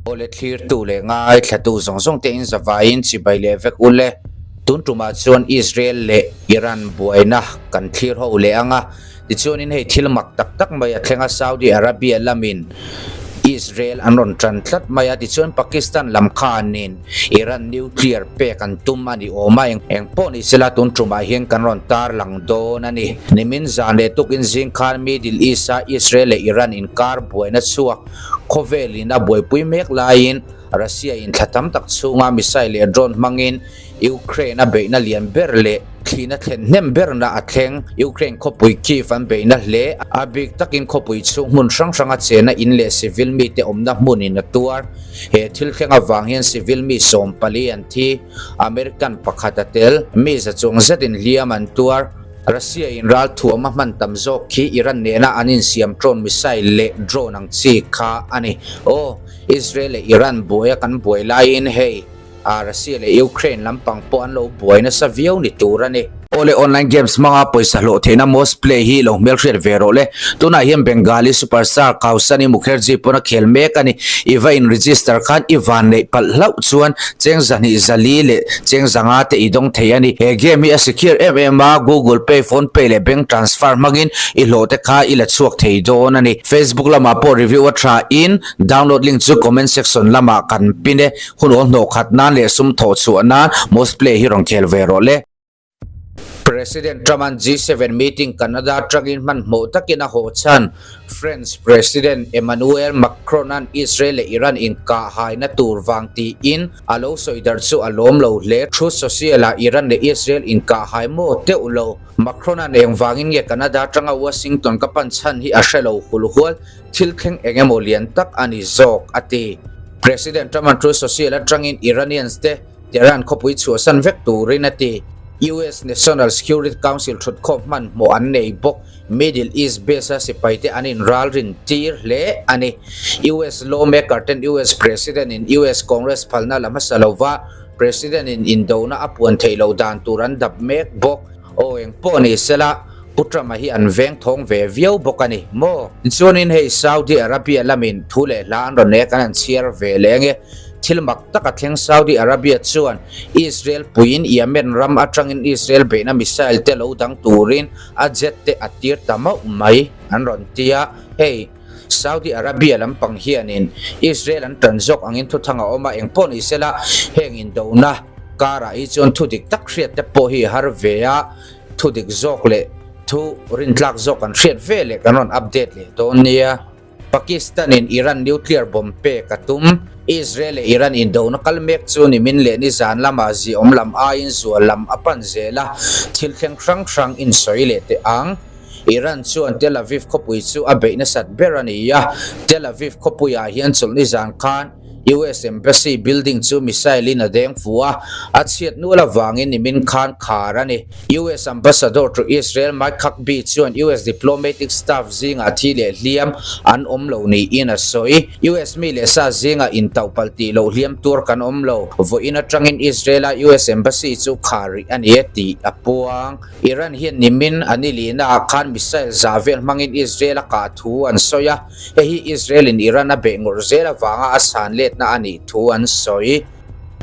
Awle thlirtu leh ngaithlatu zawng zawng te in zavaiin chibai leh vek ule. Tun tumah chuan Israel leh Iran buaina kan thlir ho leh ang a, tichuanin hei thil mak tak tak mai a thleng a, Saudi Arabia lamin Israel an rawn tan tlat mai a, tichuan Pakistan lam khanin Iran nuclear pek an tum a ni awm a, eng pawh ni sela tun tumah hian kan rawn tarlang dawn a ni. Nimin zan leh tukin zing khan Middle East-a Israel leh Iran inkar buaina chhuak khawvelin a buaipui mek laiin Russia in thla tam tak chhunga missile leh drone hmangin Ukraine a beihna lian ber leh thlihna thlen hnem berna a thleng. Ukraine khawpui Kyiv an beihna hle. A bik takin khawpui chhung hmun hrang hranga chena in leh civil mite awmna hmunin a tuar. He thil thleng avang hian civil mi 14 an thi. American pakhat a tel. Mi za chuang zetin hliam an tuar. Russia in ral thuam a hman tam zawk khi Iran nena an insiam trawn missile leh drone ang chi kha a ni. Aw, Israel leh Iran buaia kan buai laiin hei Russia leh Ukraine lampang pawh an lo buai nasa viau ni tur a ni. Awle online games hmanga pawisa hlawh theihna Most Play hi lo hmelhriat ve rawh le. Tunah hian Bengali superstar Kausani Mukherjee pawn a khel mek a ni. I va in register khan i van neih palh hlauh chuan cheng zahnih zali leh cheng zanga te i dawng thei a ni. He game hi a secure em em a, Google Pay, Phone Pay leh bank transfer hmangin i hlawh te kha i la chhuak thei dawn a ni. Facebook lamah pawh review a tha in download link chu comment section lamah kan pin e. Hun awl hnawh khat nan leh sum thawh chhuah nan Most Play hi rawn khel ve rawh le. President Trump-a'n G7 meeting Canada atangin hmanhmawh takin a haw chhan. French President Emmanuel Macron-a'n Israel leh Iran inkahhaina tur vang tiin a lo sawi darh chu a lawm lo hle. Truth Social-ah Iran leh Israel inkahhai maw teuh lo. Macron-a'n engvangin nge Canada atanga Washington ka pan chhan hi a hre lo hulhual. Thil thleng eng emaw lian tak a ni zawk, a ti. President Trump-a'n Truth Social atangin Iranians te Tehran khawpui chhuahsan vek turin a ti. US National Security Council thutkhawm hmanhmawh an nei bawk. Middle East base-a sipaite an inralrin tir hle a ni. US lawmaker ten US President-in US Congress phalna la hmasa lova President-in indona a puan theih loh dan tur an dap mek bawk. Aw eng pawh ni sela, Pu Trump-a hi an veng thawng ve viau bawk a ni maw? Chuanin hei Saudi Arabia lamin thu leh hla an rawn nek an han chhiar ve leh ange. Thil mak taka thleng Saudi Arabia chuan Israel puiin Yemen ram atangin Israel beihna missile te lo dang turin a jet te a tir ta mauh mai an rawn ti a, hei Saudi Arabia lampang hianin Israel an tan zawk angin thuthang a awm a, engpawh ni sela heng indona karah hi chuan thu dik tak hriat te pawh hi har ve a, thu dik zawk leh thu rintlak zawk kan hriat ve leh kan rawn update leh dawn nia. Pakistan-in Iran nuclear bomb pek a tum. Israel leh Iran indona kal mek chu nimin leh nizan lamah ziawm lam aiin zual lam a pan zel a, thil thleng hrang hrang insawi leh teh ang. Iran chuan Tel Aviv khawpui chu a beih nasat ber a ni a, Tel Aviv khawpuiah hian chawlhni zan khan US Embassy building chu missile in a deng fu a, a chhiat nual avangin nimin khan khar a ni. US Ambassador to Israel Mike Huckabee chuan US diplomatic staff zingah thi leh hliam an awm lo niin a sawi. US mi leh sa zingah intauh palh tih loh hliam tur kan awm lo. Vawiin atangin Israel-a US Embassy chu khar rih a ni e tih a puang. Iran hian nimin a ni lihnaah khan missile zah vel hmangin Israel a kah thu an sawi a. Hei hi Israel-in Iran a beih ngawrh zel avanga a chhan letna a nih thu an sawi.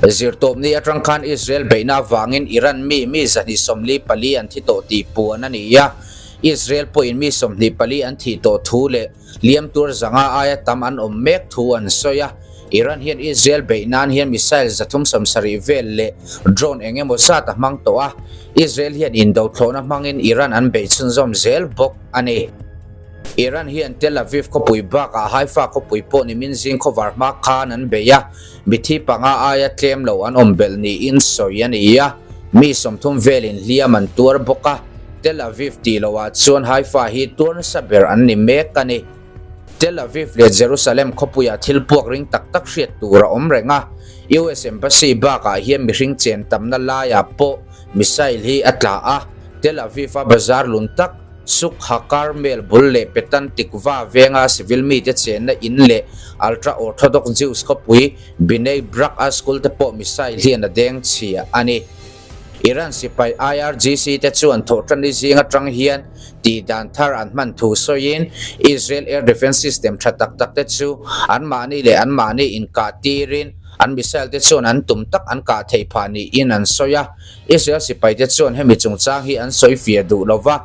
Zirtawpni atang khan Israel beihna avangin Iran mi mi 244 an thi tawh tih puan a ni a. Israel pawhin mi 24 an thih tawh thu leh liam tur zanga aia tam an awm mek thu an sawi a. Iran hian Israel beih nan hian missile 370 vel leh drone eng emaw zat a hmang tawh a. Israel hian indothlawhna hmangin Iran an beih chhunzawm zel bawk a ni. Iran hian Tel Aviv khawpui bakah Haifa khawpui pawh nimin zing khawvar hma khan an bei a, mithi panga aia tlem lo an awm belh niin sawi a ni a, mi 30 velin hliam an tuar bawk a, Tel Aviv tih loah chuan Haifa hi tuar nasa ber an ni mek a ni. Tel Aviv leh Jerusalem khawpuiah thil puak ring tak tak hriat tur a awm reng a, US Embassy bakah hian mihring chen tamna laiah pawh missile hi a tla a, Tel Aviv-a bazar lun tak, Sukha Karmel bul leh Petan Tikva venga civil mite chenna in leh Ultra-Orthodox Jews khawpui Bnei Brak-a school te pawh missile hian a deng chhia a ni. Iran sipai IRGC te chuan thawhtanni zing atang hian tihdan thar an hman thu sawiin Israel air defence system tha tak tak te chu anmahni leh anmahni inkah tirin an missile te chuan an tum tak an kah theih phah niin an sawi a. Israel sipai te chuan hemi chungchang hi an sawi fiah duh lova,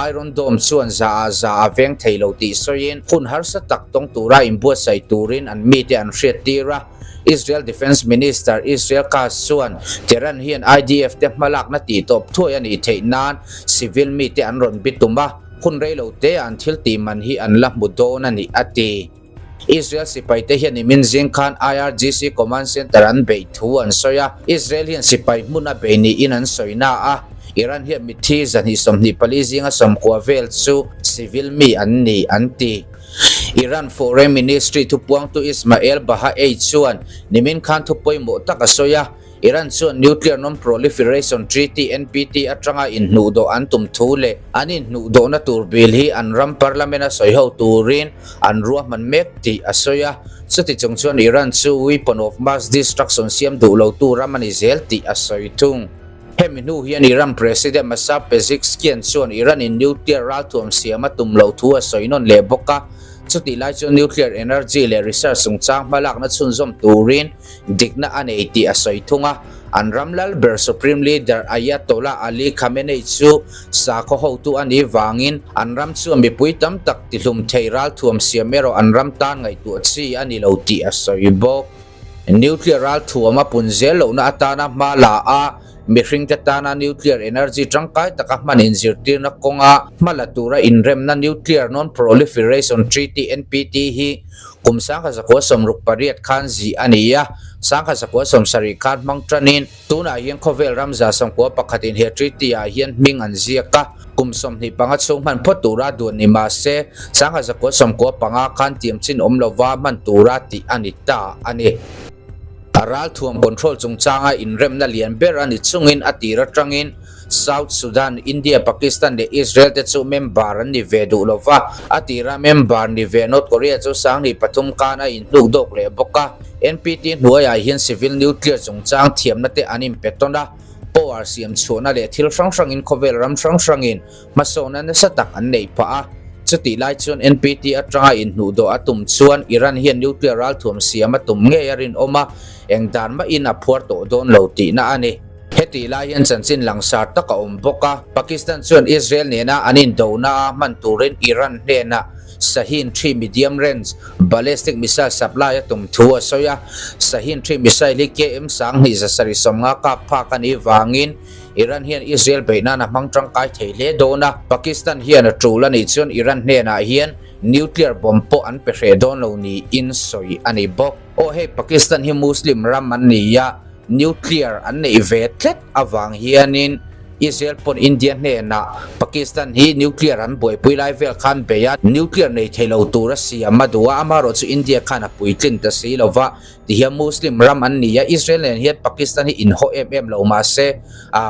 Iron Dome chuan za ah za a veng thei lo tih sawiin hun harsa tak tawng tura inbuatsaih turin an mite an hriattir a. Israel Defence Minister Israel Katz chuan Tehran hian IDF te hmalakna tihtawp thuai a nih theih nan civil mite an rawn bitum a, hun reilo te ah an thil tih man hi an la hmu dawn a ni, a ti. Israel sipai te hian nimin zing khan IRGC Command Center an beih thu an sawi a, Israel hian sipai hmun a bei niin an sawi na a, Iran hian mitthi 224 zinga 90 vel chu civil mi an ni, an ti. Iran Foreign Ministry thupuangtu Ismail Bahaei chuan nimin khan thu pawimawh tak a sawi a, Iran chuan Nuclear Non-Proliferation Treaty, NPT, atanga inhnuhdawh an tum thu leh an inhnuhdawhna tur bill hi an ram parliament a sawiho turin an ruahman mek tih a sawi a. Chuti chung chuan Iran chu weapon of mass destruction siam duh lotu ram a ni zel tih a sawi thung. Hemi hnu hian Iran President Masoud Pezeshkian chuan Iran-in nuclear ralthuam siam a tum loh thu a sawi nawn leh bawk a, chutih lai chuan nuclear energy leh research chungchang hmalakna chhunzawm turin dikna a nei tih a sawi thung a. An ram lal ber Supreme Leader Ayatollah Ali Khamenei chu sakhaw hotu a nih vangin an ram chuan mipui tam tak tihlum thei ralthuam siam erawh an ram tan ngaihtuah chi a ni lo tih a sawi bawk. Nuclear ralthuam a pun zel lohna atana hma la a, mihringte tana nuclear energy tangkai taka hman inzirtirna kawnga hma la tura inremna Nuclear Non-Proliferation Treaty, NPT, hi kum 1968 khan zih a ni a, 1970 khan hmang tanin tunah hian khawvel ram 91 in he treaty ah hian hming an ziak a, kum 25 chhung hman phawt tura duan ni mah se, 1995 khan tiam chin awm lova hman tura tih a ni ta a ni. A ralthuam control chungchanga inremna lian ber a ni chungin a tir atangin South Sudan, India, Pakistan leh Israel te chu member an ni ve duh lova, a tira member ni ve North Korea chu 2003 khan a inhnuk dawk leh bawk a. NPT hnuaiah hian civil nuclear chungchang thiamna te an inpe tawn a, power siam chhuahna leh thil hrang hrangin khawvel ram hrang hrangin hmasawnna nasa tak an neih phah a. Chutih lai chuan NPT atanga inhnuhdawh a tum chuan Iran hian nuclear ralthuam siam a tum ngei a rinawm a, eng dan mahin a phuar tawh dawn lo tihna a ni. Hetih lai hian chanchin langsar tak a awm bawk a, Pakistan chuan Israel nena an indona a hman turin Iran hnenah Shaheen 3 medium range ballistic missile supply a tum thu a sawi a. Shaheen 3 missile hi KM 2750 kap phak a nih vangin Iran hian Israel beih nan a hmang tangkai thei hle dawn a, Pakistan hian a tul a nih chuan Iran hnenah hian nuclear bomb pawh an pe hreh dawn lo niin sawi a ni bawk. Aw hei Pakistan hi Muslim ram an ni a, Nuclear an neih ve tlat avang hianin Israel pawn India hnenah Pakistan hi nuclear an buaipui lai vel khan bei a, nuclear nei thei lo tur a siam a duh a, amaherawhchu India khan a puitlin ta si lo va, tihian Muslim ram an ni a, Israel nen hian Pakistan hi inhaw em em lo mahse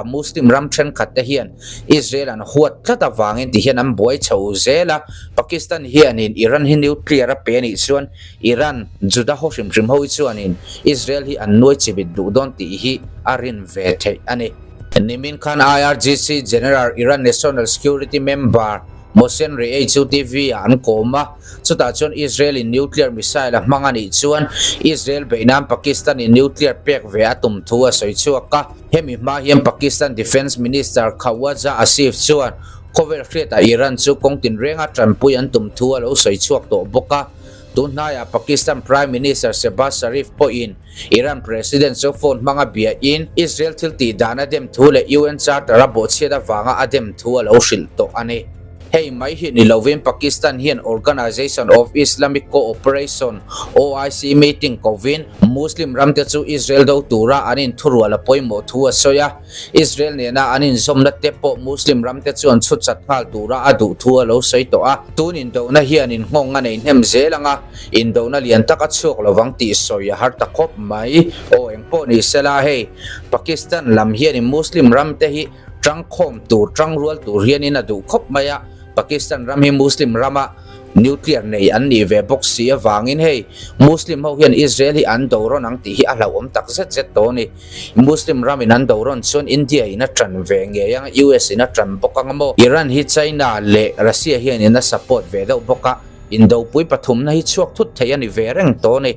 Muslim ram thenkhat te hian Israel an huat tlat avangin tihian an buai chho zel a, Pakistan hianin Iran hi nuclear a pe anih chuan Iran, Juda ho hrim hrim ho hi chuanin Israel hi an nuai chimit duh dawn tih hi a rin ve theih a ni. Nimin khan IRGC General Iran National Security member Mohsen Re'ei chu TV ah an kawm a, chutah chuan Israel in nuclear missile a hmang a nih chuan Israel beih nan Pakistan in nuclear pek ve a tum thu a sawi chhuak a. Hemi hma hian Pakistan Defence Minister Khawaja Asif chuan khawvel hriatah Iran chu kawng tinrenga tanpui an tum thu a lo sawi chhuak tawh bawk a. Tunhnaiah Pakistan Prime Minister Shehbaz Sharif pawhin Iran President chu phone hmanga biain Israel thil tih dan a dem thu leh UN Charter a bawhchhiat avanga a dem thu a lo hrilh tawh a ni. Hei mai hi ni lovin Pakistan hian Organization of Islamic Cooperation, OIC, meeting kovin Muslim ramte chu Israel do tura an inthurual a pawimawh thu a sawi a. Israel nena an inzawmna te pawh Muslim ramte chuan chhut chat nghal tura a duh thu a lo sawi tawh a. Tun indohna hian inngawng a nei hnem zel ang a, indohna lian tak a chhuak lovang tih sawi a har ta khawp mai. Aw engpawh ni sela hei, Pakistan lam hianin Muslim ramte hi tangkhawm tur, tangrual tur hianin a duh khawp mai a. Pakistan ram hi Muslim rama Nuclear nei an nih ve bawk si avangin hei Muslim ho hian Israel hi an do rawn ang tih hi a hlauhawm tak zet zet tawh a ni. Muslim ram in an do rawn chuan India in a tan ve ngei ang a, US in a tan bawk ang a maw? Iran hi China leh Russia hian in a support ve deuh bawk a, indopui pathumna hi chhuak thut thei a ni ve reng tawh a ni.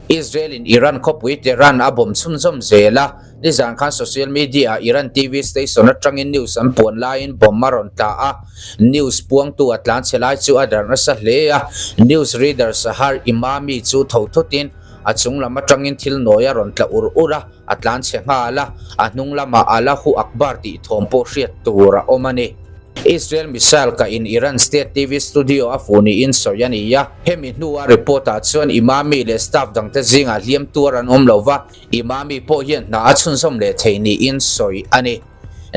Israel in Iran khawpui Tehran a bawm chhunzawm zel a, nizan khan social media ah Iran TV station atangin news an puan laiin bomb a rawn tla a, news puangtu a tlan chhe lai chu a darh nasa hle a, news reader Sahar Emami chu tho thutin a chung lam atangin thil nawi a rawn tla ur ur a, a tlan chhe nghal a, a hnung lamah Allahu Akbar tih thawm pawh hriat tur a awm a ni. Israel missile kah in Iran state TV studio a fuh niin sawi a ni a. Hemi hnua report ah chuan Emami leh staff dangte zingah hliam tuar an awm lo va, Emami pawh hian hna a chhunzawm leh thei niin sawi a ni.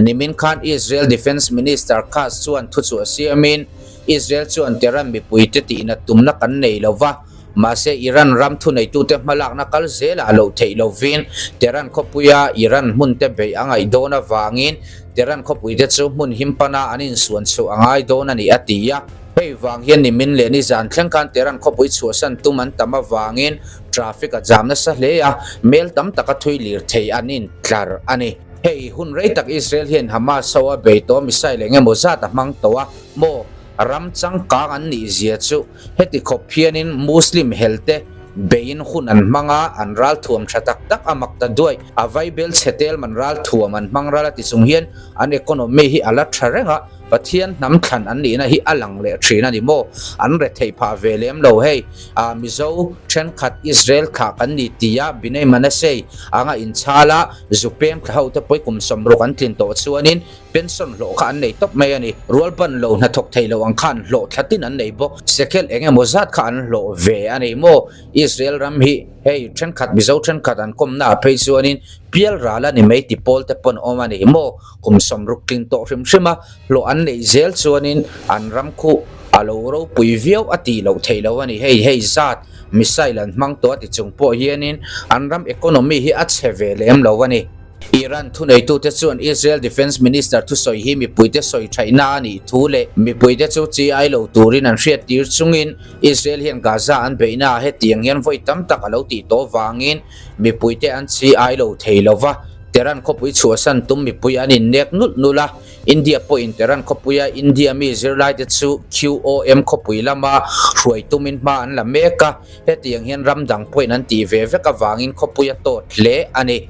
Nimin khan Israel Defence Minister Katz chuan thuchhuah siamin, Israel chuan Tehran mipuite tihnat tumna kan nei lo va, mahse Iran ram thuneitute hmalakna kal zelah loh theih lovin Tehran khawpuia Iran hmunte beih a ngaih dawn avangin Tehran khawpuite chu hmun him pana an insuan chhuah a ngai dawn a ni a ti a. Hei vang hian nimin leh nizan thleng khan Tehran khawpui chhuahsan tum an tam avangin traffic a jam nasa hle a, mel tam taka thui lir thei an intlar a ni. Hei hun rei tak Israel hian Hamas ho a bei tawh missile eng emaw zat a hmang tawh a maw? Ram changkang an nih zia chu heti khawp hianin Muslim helte beiin hun an hmang a, an ralthuam tha tak tak a mak ta duai. A vaibel chhe tel man ralthuam an hmang ral a ti chung hian an economy hi a la tha reng a, Pathian hnam thlan an nihna hi a lang leh thin a ni maw? An retheih phah ve lem lo hei. Ah Mizo thenkhat Israel thlah kan ni tia Binei Manasei anga inchhal a, zu peng thla ho te pawi kum 60 an tlin tawh chuanin Pension hlawh kha an nei tawp mai a ni. Rual ban lo hnathawk thei lo ang khan hlawh thla tin an nei bawk. Shekel eng emaw zat kha an hlawh ve a ni maw? Israel ram hi hei thenkhat Mizo thenkhat an kawmna ah phei chuanin pial ral a ni mai ti pawl te pawn awm a ni maw? Kum 60 tling tawh hrim hrim a hlawh an neih zel chuanin an ram khuh a lo ropui viau a tih loh theih loh a ni. Hei hei zat missile an hmang tawh a ti chung pawh hianin an ram economy hi a chhe ve lem lo a ni. Iran thuneitute chuan Israel Defence Minister thusawi hi mipuite sawi thaihna a nih thu leh mipuite chu chi ai lo turin an hriattir chungin Israel hian Gaza an beihna ah hetiang hian vawi tam tak a lo tih tawh vangin mipuite an chi ai lo thei lo va, Tehran khawpui chhuahsan tum mipui an innek nulh nulh a, India pawhin Tehran khawpuia India mi zirlaite chu QOM khawpui lama hruai tumin hma an la mek a, hetiang hian ram dang pawhin an tih ve vek avangin khawpui a tawt hle a ni.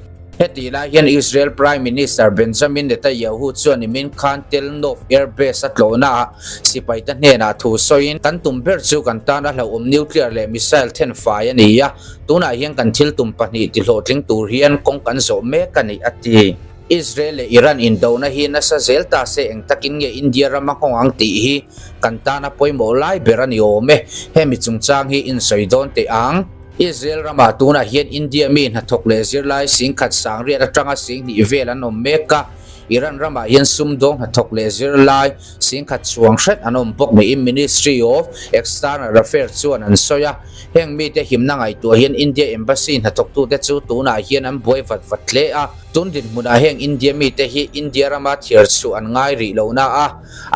Hetih lai hian Israel Prime Minister Benjamin Netanyahu chuan nimin khan Tel Nof Air Base a tlawhnaah sipaite hnenah thu sawiin, Kan tum ber chu kan tan a hlauhawm nuclear leh missile then fai a ni a, tunah hian kan thil tum pahnih tihlawhtling tur hian kawng kan zawh mek a ni, a ti. Israel leh Iran indona hi nasa zel ta se eng takin nge India ram a nghawng ang tih hi kan tana pawimawh lai ber a ni awm e. Hemi chungchang hi insawi dawn teh ang. Israel ramah tunah hian India mi hnathawk leh zirlai 10,000 sangriat atanga 20,000 vel an awm mek a, Iran ramah hian sumdawng hnathawk leh zirlai 10,000 chuang hret an awm bawk niin Ministry of External Affairs chuan an sawi a. Heng mite himna ngaihtuah hian India Embassy hnathawktute chu tunah hian an buai vat vat hle a, tun dinhmunah heng India mite hi India rama thiar chhuah an ngai rih lohna a,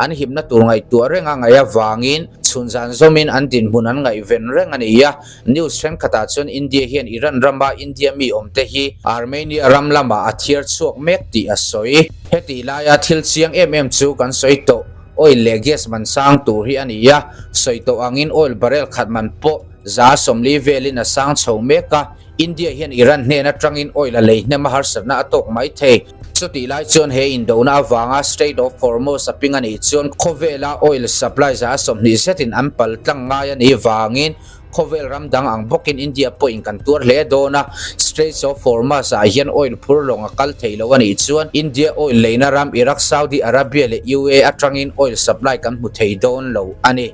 an himna tur ngaihtuah reng a ngaih avangin chhunzan zawmin an dinhmun an ngaihven reng a ni a. News thenkhatah chuan India hian Iran rama India mi awmte hi Armenia ram lamah a thiar chhuak mek tih a sawi. Hetih laia thil chiang em em chu kan sawi tawh, oil leh gas man sang tur hi a ni a, sawi tawh angin oil barrel khat man pawh 40 velin a sang chho mek a, India hian Iran hnen atangin oil a lei hnem a harsatna a tawk mai thei. Chutih lai chuan he indona avanga Strait of Hormuz a ping a nih chuan khawvela oil supply 20% zetin an pal tlang ngai a nih vangin Khawvel ram dang ang bawkin India pawhin kan tuar hle dawn a, Straits of Hormuz ah hian oil phur lawng a kal thei lo a nih chuan India oil leina ram Iraq, Saudi Arabia leh UAE atangin oil supply kan hmu thei dawn lo a ni.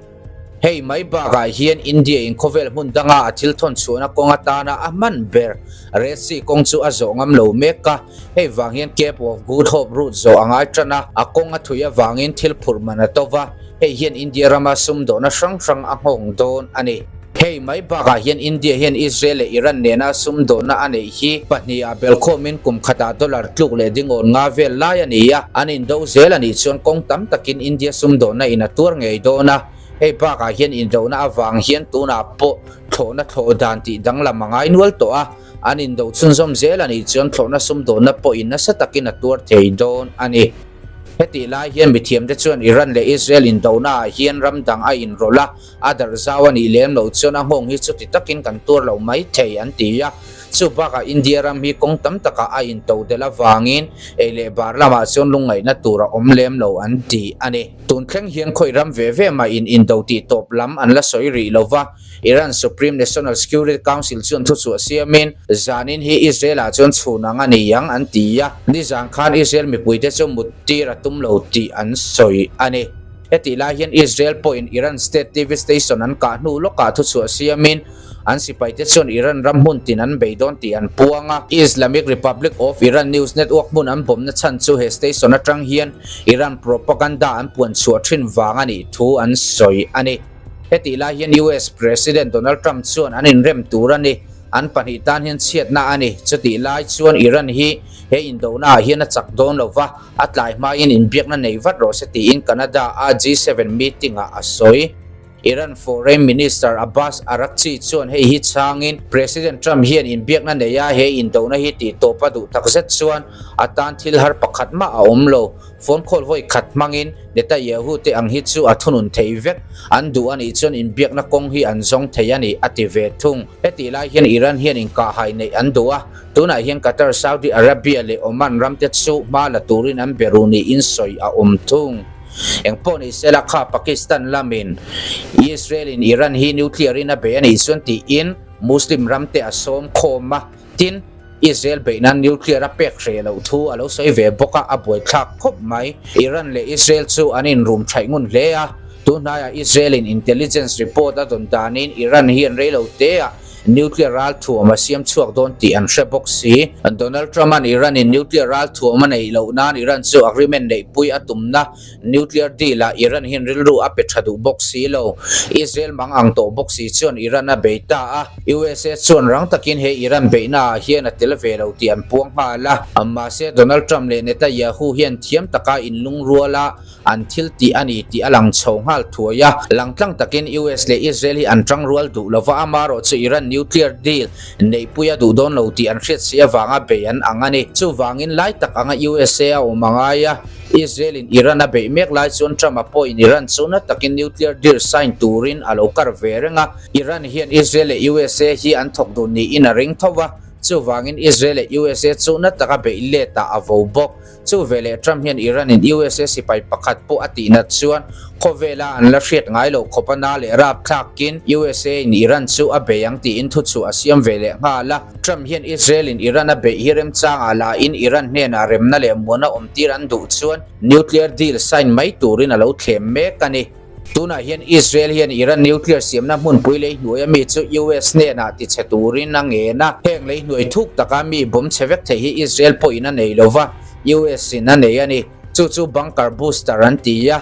Hei mai bakah hian India in khawvel hmun danga a thil thawn chhuahna kawng atana a hman ber Red Sea kawng chu a zawh ngam lo mek a, hei vang hian Cape of Good Hope route zawh a ngai tan a, a kawng a thui avangin thil phurh man a to va. Hei hian India rama sumdawhna hrang hrang a nghawng dawn a ni. Hei mai bakah hian India hian Israel leh Iran nena sumdawhna a neih hi pahniha belkhawmin kum khatah dollar tluk leh dingawn nga vel lai a ni a, an indo zel a nih chuan kawng tam takin India sumdawhna in a tuar ngei dawn a. Hei bakah hian indona avang hian tunah pawh thlawhna thlawh dan tih danglam a ngai nual tawh a, an indo chhunzawm zel a nih chuan thlawhna sumdawnna pawhin nasa takin a tuar thei dawn a ni. Hetih lai hian mithiamte chuan Iran leh Israel indonaah hian ram dang a inrawlh a, A darh zau a nih lem loh chuan a nghawng hi chuti takin kan tuar lo mai thei an ti a. Chu bakah India ram hi kawng tam takah a into delh avangin ei leh bar lamah chuan lungngaihna tur a awm lem lo an ti a ni. Tun thleng hian khawi ram ve ve mah in indo tih tawp lam an la sawi rih lo va, Iran Supreme National Security Council chuan thuchhuah siamin zanin hi Israel-ah chuan chhun ang a ni ang an ti a, nizan khan Israel mipuite chu mut tir a tum lo tih an sawi a ni. Hetih lai hian Israel pawhin Iran state TV station an kah hnu lawkah thuchhuah siamin an sipaite chuan Iran ram hmun tin an bei dawn tih an puang a. Islamic Republic of Iran news network hmun an bawmna chhan chu he station atang hian Iran propaganda an puan chhuah thin vang a nih thu an sawi a ni. Hetih lai hian US President Donald Trump chuan an inrem tur a ni. An pahnih tan hian chhiatna a ni. Chutih lai chuan Iran hi he indona ah hian a chak dawn lo va. A tlai hmain inbiakna nei vat rawh se tiin Canada-a G7 meeting-ah a sawi. Iran Foreign Minister Abbas Araghchi chuan hei hi chhangin President Trump hian inbiakna nei a, he indona hi tih tawp a duh takzet chuan a tan thil har pakhat mah a awm lo. Phone call vawi khat hmangin Netanyahu te ang hi chu a thunun thei vek, an duh a nih chuan inbiakna kawng hi an zawng thei a ni, a ti ve thung. Hetih lai hian Iran hian inkahhai neih an duh a. Tunah hian Qatar, Saudi Arabia leh Oman ramte chu hma la turin an be ru niin sawi a awm thung. Engpawh ni sela kha Pakistan lamin Israel in Iran hi nuclear in a bei a nih chuan tiin Muslim ramte a sawm khawm a, tin, Israel beih nan nuclear a pek hreh loh thu a lo sawi ve bawk a, a buaithlak khawp mai. Iran leh Israel chu an inrum thaih ngun hle a, tunhnaiah Israel in intelligence report a dawn danin Iran hian reilo teah Nuclear ralthuam a siam chhuak dawn tih an hre bawk si. Donald Trump-a'n Iran-in nuclear ralthuam a neih loh nan Iran chu agreement neihpui a tumna nuclear deal-ah Iran hian rilru a pe tha duh bawk si lo. Israel mang ang tawh bawk si chuan Iran a bei ta a. USA chuan rang takin he Iran beihnaah hian a tel ve lo tih an puang nghal a. Mahse, Donald Trump leh Netanyahu hian thiam taka inlungrual a An thil tih a ni tih a lang chho nghal thuai a, langtlang takin US leh Israel hi an tang rual duh lova, amaherawh chu Iran nuclear deal neihpui a duh dawn lo tih an hriat si avanga bei an ang a ni. Chuvangin lai tak anga USA a awm a ngai a, Israel in Iran a beih mek lai chuan Trump a pawhin Iran chu na takin nuclear deal sign turin a lo kar ve reng a, Iran hian Israel leh USA hi an thawk dun niin a ring tho va, chuvangin Israel leh USA chu na taka beih let ah a vo bawk. Chu veleh Trump hian Iran in USA sipai pakhat pawh a tih nat chuan khawvela an la hriat ngai loh khawp a na leh rapthlakin USA in Iran chu a bei ang tiin thuchhuah a siam ve leh nghal a. Trump hian Israel in Iran a beih hi remchangah la in Iran hnenah remna leh muana awmtir an duh chuan nuclear deal sign mai turin a lo thlem mek a ni. Tunah hian Israel hian Iran nuclear siamna hmunpui lei hnuaia mi chu US hnenah tichhe turin a ngen a. Heng lei hnuai thuk taka mi bawm chhe vek thei hi Israel pawhin a nei lova, US in a nei a ni. Chu chu bunker booster an ti a,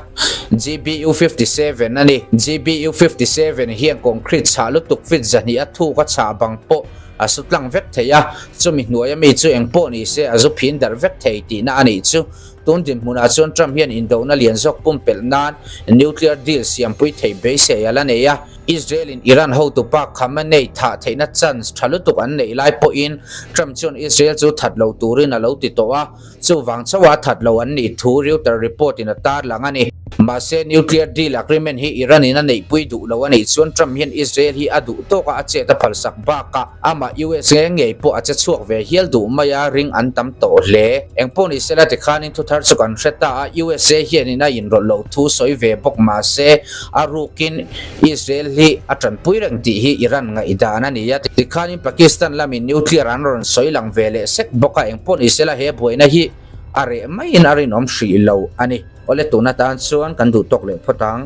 GBU 57 a ni. GBU 57 hian concrete chhah lutuk feet 200 a thuk a chhah bang pawh a su tlang vek thei a, chumi hnuaia mi chu engpawh ni se a zu phin darh vek thei tihna a nih chu. Tun dinhmunah chuan Trump hian indona lian zawk pumpelh nan nuclear deal siampui theih beisei a la nei a. Israel-in Iran hotupa Khamenei thah theihna chance tha lutuk an neih lai pawhin Trump chuan Israel chu that lo turin a lo ti tawh a, chuvang chauha that lo an nih thu Reuter report-in a tarlang a ni. Mahse, nuclear deal agreement hi Iran-in a neihpui duh lo a nih chuan Trump hian Israel hi a duh tawka a chet a phalsak bakah amah US nge ngei pawh a che chhuak ve hial duh mai a, ring an tam tawh hle. Engpawh ni sela tikhanin thuthar chu kan hre ta a, USA hianin a inrawlh loh thu sawi ve bawk mahse a rukin Israel hi a tanpui reng tih hi Iran ngaihdan a ni a. Tikhanin Pakistan lamin nuclear an rawn sawi lang ve leh sek bawk a, engpawh ni sela he buaina hi a reh maiin a rinawm hrih lo a ni. Awle tun atan chuan kan duh tawk leh phawt ang.